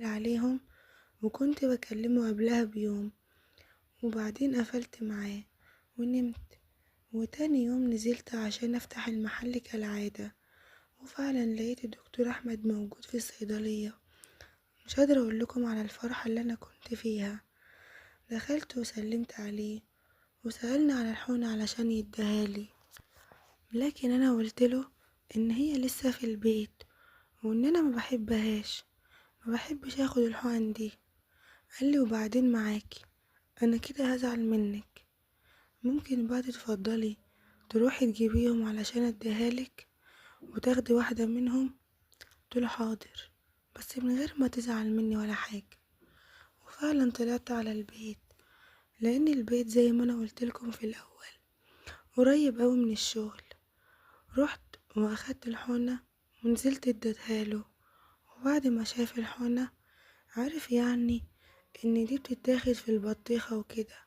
عليهم، وكنت بكلمه قبلها بيوم. وبعدين قفلت معاه ونمت، وتاني يوم نزلت عشان افتح المحل كالعادة، وفعلا لقيت الدكتور احمد موجود في الصيدلية. مش قادرة اقول لكم على الفرحة اللي انا كنت فيها. دخلت وسلمت عليه وسألني على الحقنة علشان يديها لي، لكن انا قلت له ان هي لسه في البيت وان انا ما بحبهاش، ما بحبش اخد الحقن دي. قال لي وبعدين معاكي، انا كده هزعل منك، ممكن بقى تتفضلي تروحي تجيبيهم علشان اديها لك وتاخدي واحدة منهم. قلت له حاضر، بس من غير ما تزعل مني ولا حاجة. وفعلا طلعت على البيت، لان البيت زي ما انا قلت لكم في الاول قريب قوي من الشغل. رحت واخدت الحقنة ونزلت اديتها له، وبعد ما شاف الحقنة عرف ان دي بتتاخد في البطيخة وكده.